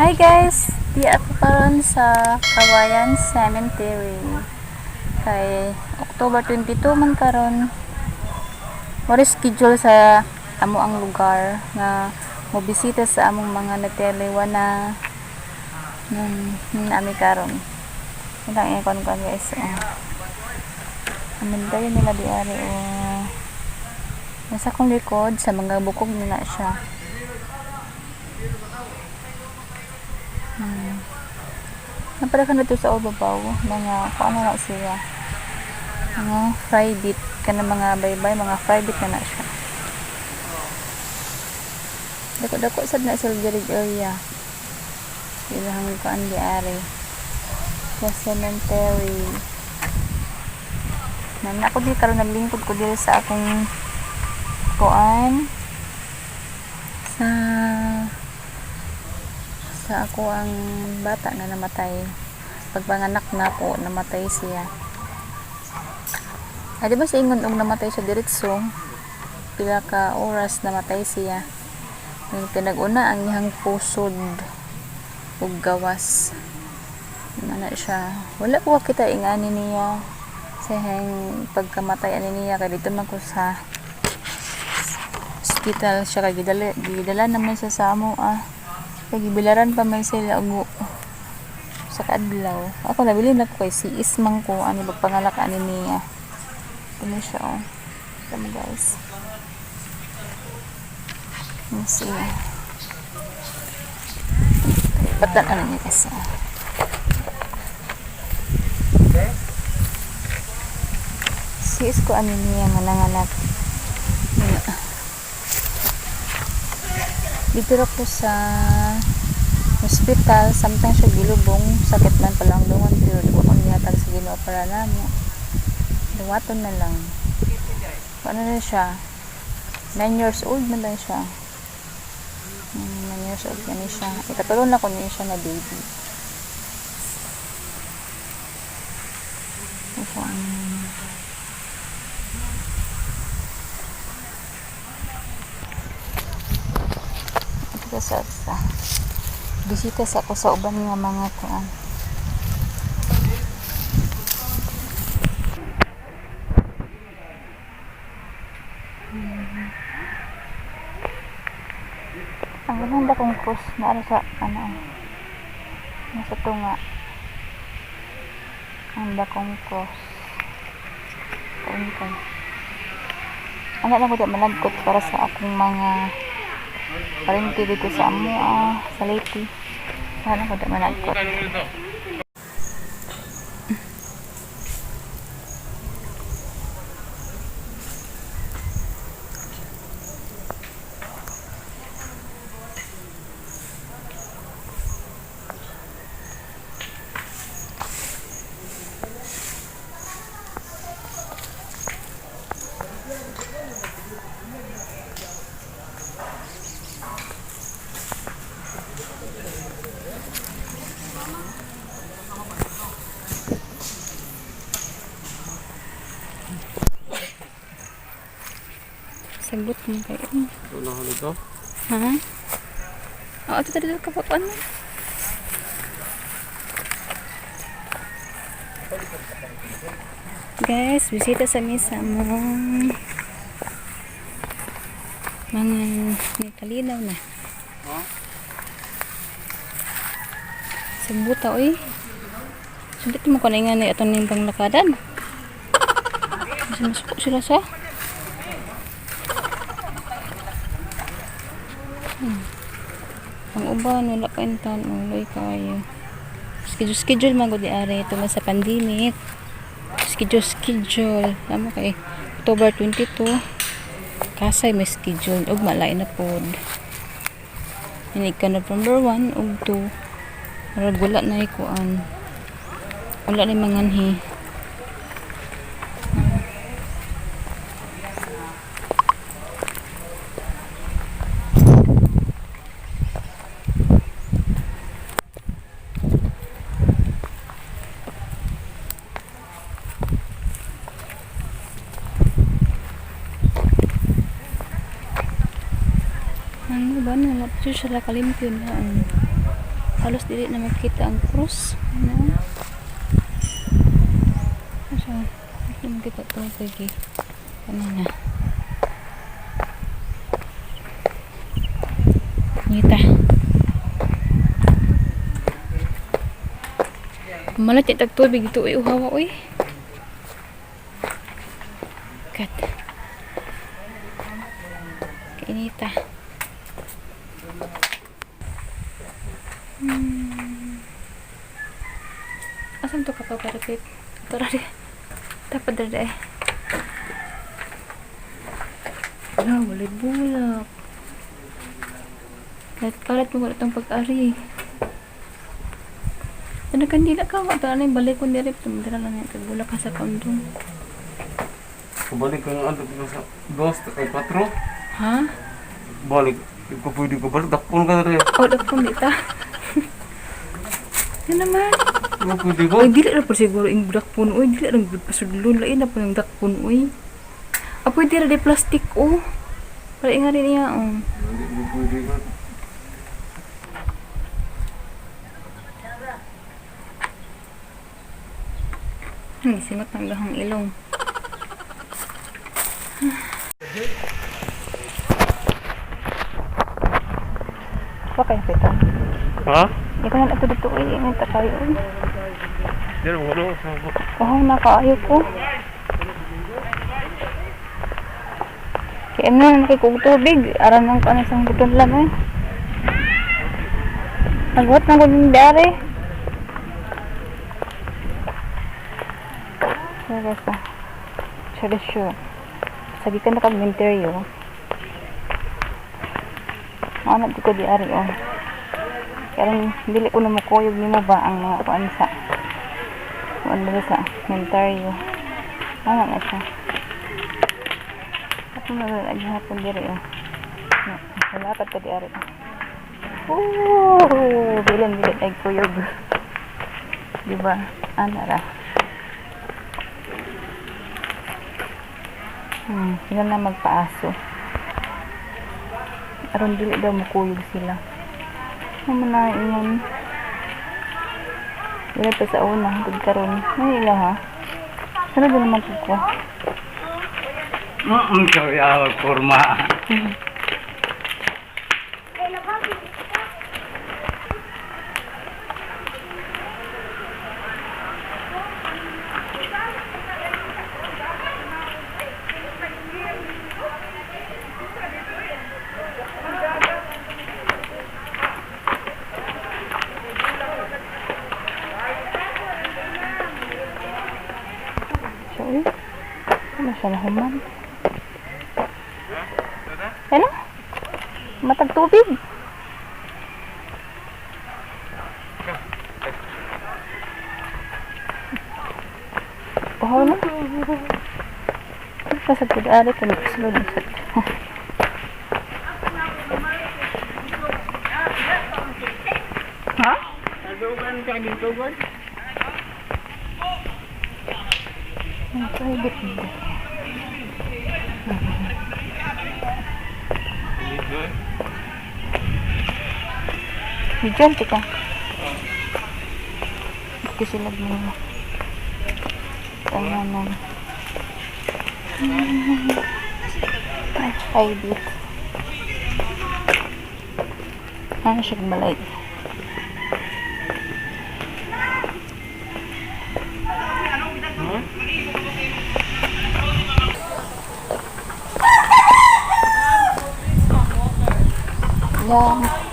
Hi guys! Di ako karon sa Kawayan Cemetery. Kay October 22 man karon. Mao schedule sa amo ang lugar nga mobisita sa among mga nateliwa na nung nami karon. Ilang ikon ko, guys. Oh. Amin tayo nila di ari, oh. Nasa akong likod sa mga bukog nila siya. Napara ka na to sa Obabaw, mga kung ano na siya. Mga private kana, mga baybay, mga private na na siya. Dako-dako sad na sila diri area. Ilahang kuan di ari. Sa cemetery. Na ako di karon, naglingkod ko diri sa akong kuan sa ako ang bata nga namatay. Pagpanganak na ako, namatay siya. Ay, di ba sa ingon og namatay siya diretso, pila ka oras namatay siya. Yung pinag-una ang iyang pusod ug gawas. Ano na siya. Wala ko kita ingani niya sa iyang pagkamatay ani niya kay dito man ko sa hospital siya kay gidala, gidala naman siya sa amo ah. Kay gibilaran pa man sila og sa kaadlaw. Ako nabili na ko kay si Ismang ko ani pagpangalak ani niya. Ano siya, oh. Kita mo, guys. Ano siya. Patan ano niya kasi. Si ko ano niya nga nanganak. Nga. Dito ra ko sa hospital, samtang siya gilubong, sakit man pala ang lungon, pero di ko gihatag sa Ginoo para namo. Duwaton na lang. Ano na siya? 9 years old na lang siya. 9 years old na ni siya. Ikatulo na ko niya siya na baby. Ito ang ito sa bisita sa ako sa uban nga mga kuan. Ang ganda kong cross na ano sa ano nasa tunga. Ang dakong cross. Kaun kay. Ano lang ko di malagkot para sa akong mga parente dito sa amo ah, sa Leyte. Ano ko di malagkot. Sagot mo kayo. Wala ka nito? Ha? Oo, ito dito kapag ano. Guys, bisita sa misa among mga kalinaw na. Sabuta, oy. Sundit mo ko na nga ni atong ning panglakadan. Mas masuko sila sa. Ang uban wala pa intan uloy kayo. Schedule schedule man gud ni ari ito man sa pandemic. Schedule schedule. Tama kay October 22. Kasay may schedule ug malay na pod. Ini ka November 1 ug 2. Murag wala na ikuan. Wala na manganhi. Ang uban wala pa sila kalimpyo na. Halos dili na makita ang krus. Ano? Asa? Hindi makita to kay ano na. Ngita. Malat tag tubig dito uy, uhawa uy. Kat. Kainita. Asan to kapaparapit? Tara di. Dapat dere eh. Wala, walay bulak. Kalat kalat mo itong pag-ari. Ano kandila ka? Wala na yung balik ko nire. Tumdira lang yung bulak ka sa kandong. Kabalik ka nga dito sa dos ay patro. Ha? Balik. Di ko pwede ko balik. Dakpon ka na rin. Oh, dakpon dita. Yan naman. Di ko pwede ko. Uy, dili ra po siguro yung dakpon. Uy, dili ra gud pasudlon. Lain na po yung dakpon. Uy. Ah, pwede ra di plastic, oh. Para nga rin niya, oh. Hindi ko pwede ko. Singot ng gahong ilong. Okay, pita. Ha? Hindi ko na ito dito, uy. Ingat ta kayo, uy. Diyan wala sa Oh, nakaayo ko. Kaya ano, nakikog tubig. Aran lang ko ano isang buton lang, eh. Nagwat na ko din dari. So, guys, ah. Sure, sure. Sagi ka na kag minteryo. Ano di ko di ari, oh. Kaya dili ko na mukuyog nimo ba ang mga kuan sa kuan ba sa mentaryo. Ano na siya? At mo na lagi hapon diri, oh. Wala ka di ari. Oh, bilan bilan ay kuyog. Di ba? Ana ra. Sila na magpaaso. Aron dili daw mukuyog sila. Ano na ingon? Wala pa sa una, hangtod karon. Ano ila ha? Sana din naman pud ko. Kaya kurma. Siya uy. Ano siya nahuman? Ano? Matag tubig. Oh, na. Sa pag-ari ko nagsulod sa. Ha? Ang private nila. Video tika. Hindi sila mo. Tahanan. Ay, private. Ano siya balay? Yeah.